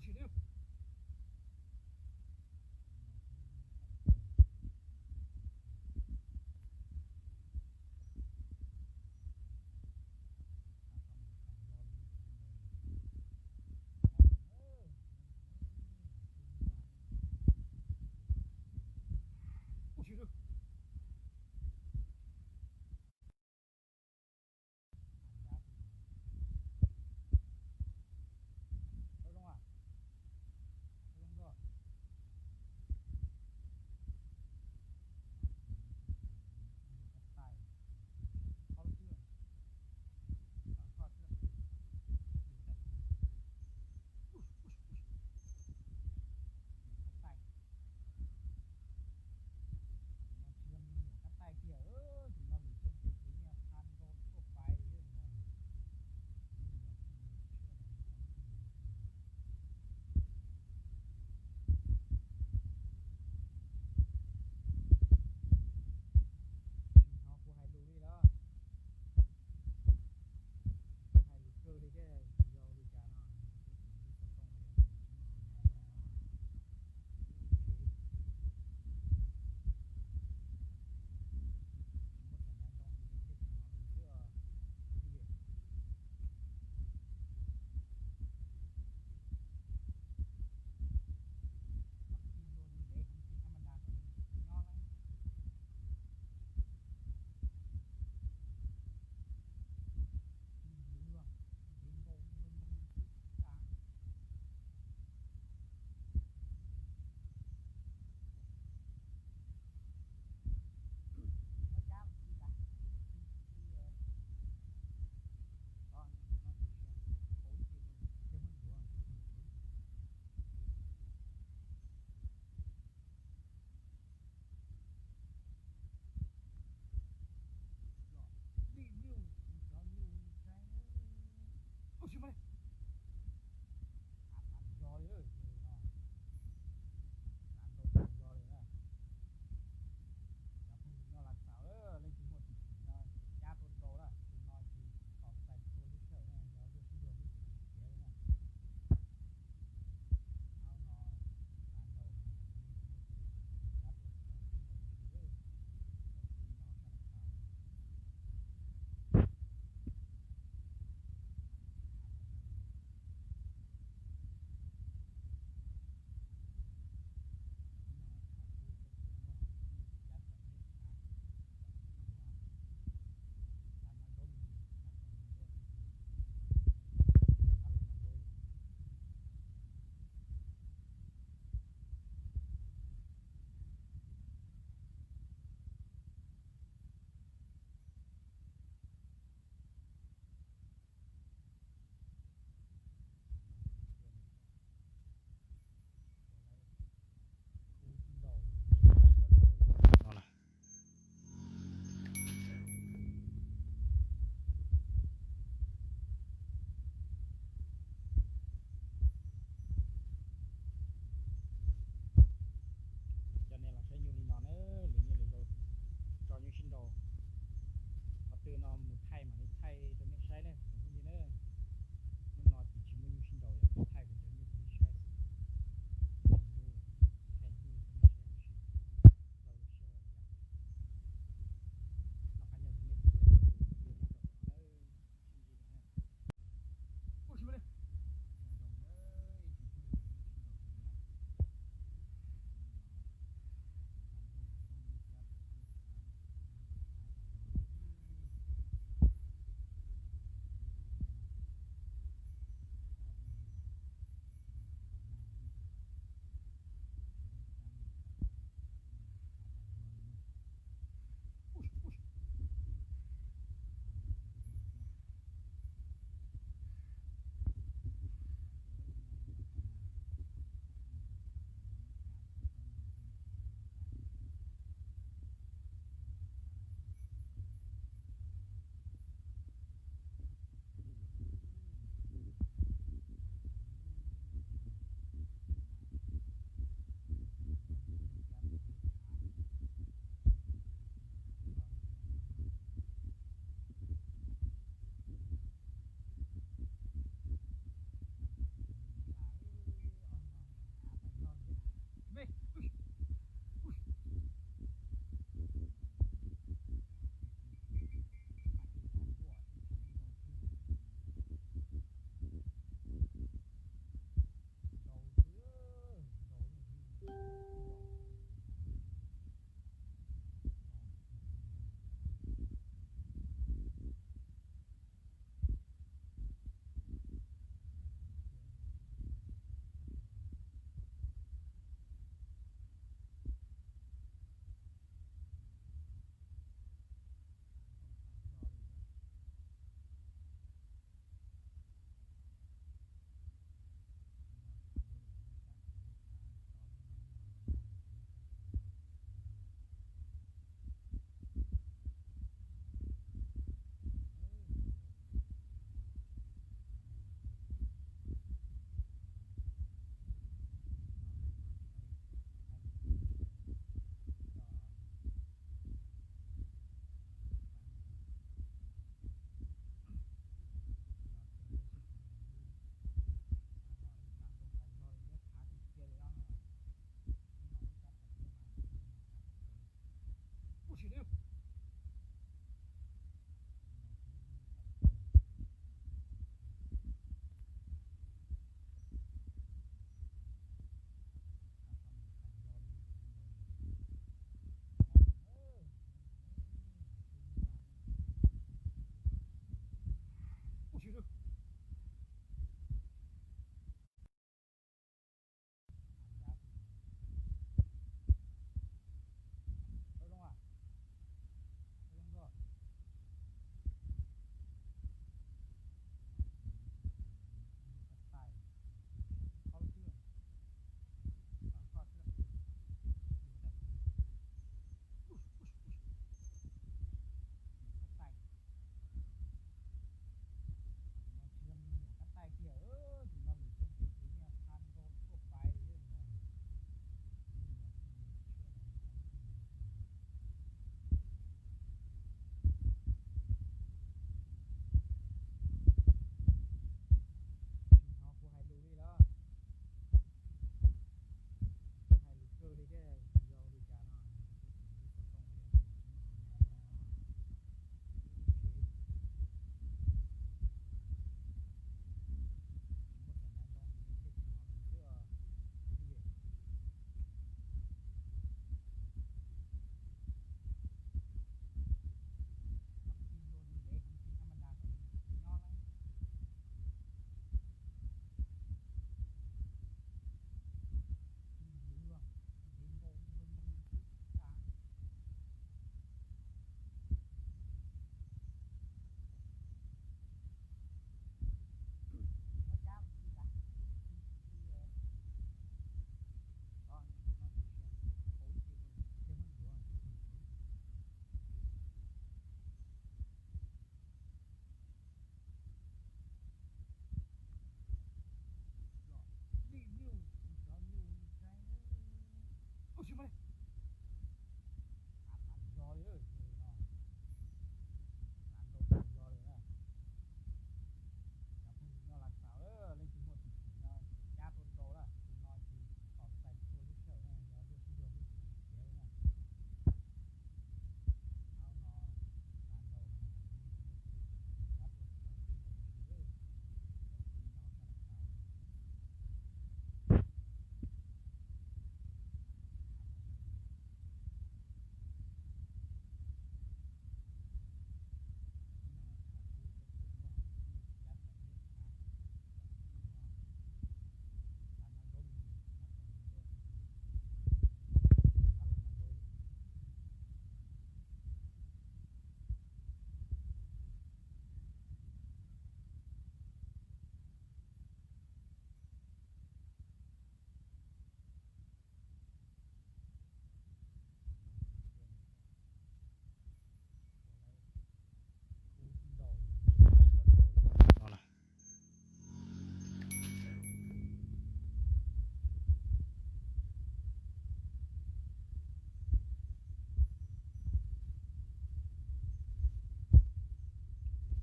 Kuv hais lus li los, kuv hais lus kawg li thiab, yog li cas no.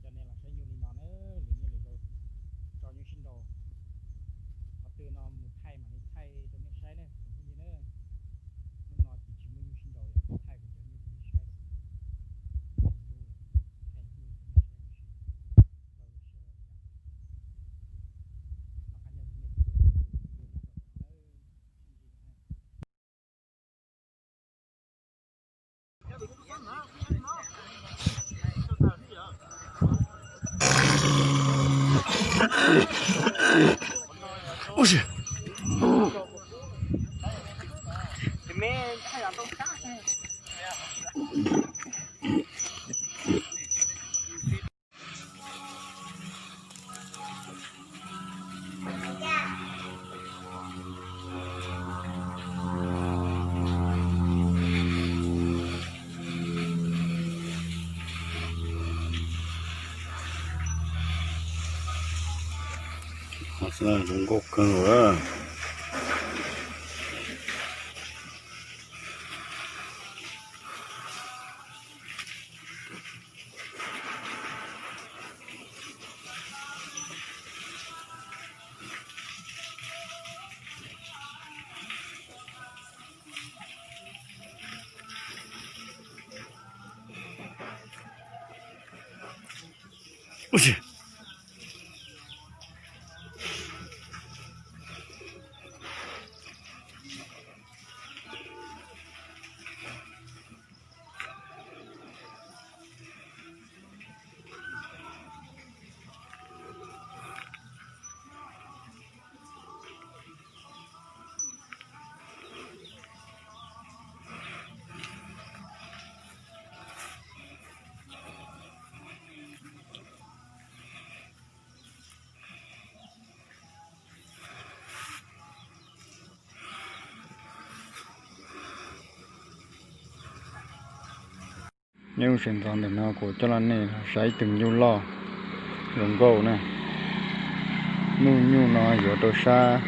Cov nej los saib nyuj li no na, lwm niaj lwm zaus tso nyuj sib nraus. Qhov twg no mus thaij mam li thaij rau nej saib na, tsoom phooj ywg na. Hnub no ces tsis muaj nyuj sib nraus, thaij kuv cov nyuj rau nej saib. Thaij nyuj rau nej saib. Ho xwb, zoo nkauj kawg lawm. Nyob zoo sawv ntxov, ntawm no kuv coj los nej saib ib tug nyuj loj zoo nkauj na. Nuj nyuj no yuav rau sab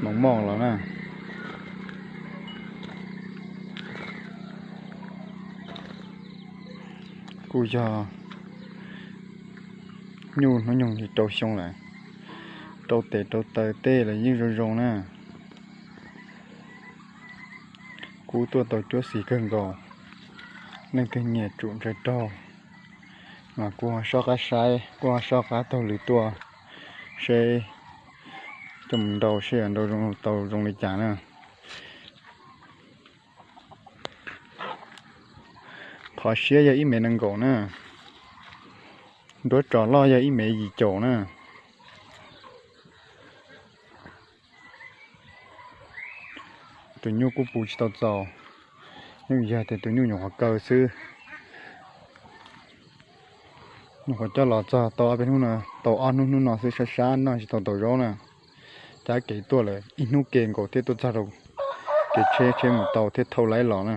Moos Moj los na. Kuj yog nyuj hnub nyoog li rau xyoo lawm, rau tes rau taw tej los yeej zoo zoo na. Kuv tuaj tau cuab xis kawg nkaus, leej twg nyiam tsum ntsawg raug mas kuj ho soj qab saib, kuj ho soj qab taug lw tuaj seb coj mus nrau seb yuav nrau zoo tau zoo li cas na. Qhov siab yog ib mev nees nkaum na, nruab tsos loj yog ib mev yim caum na. Tus nyuj kuj puv tsis tau txaus, yeej yog tias tus nyuj nyuam qhuav kaw xwb. Nyuam qhuav coj los txog tau ob peb hnub no, tau ob hnub hnub no xwb, sab sab noj tsis tau taus zaub na. Cab kev tuaj lawm ib hnub ke nkaus thiaj tuaj txog rau kev tsheb, tsheb mus tau thiaj thauj laib los na.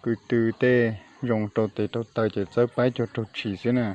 Kwv tw tej zoo rau tes rau taw ces txawb paib cuag raug tshis xwb na.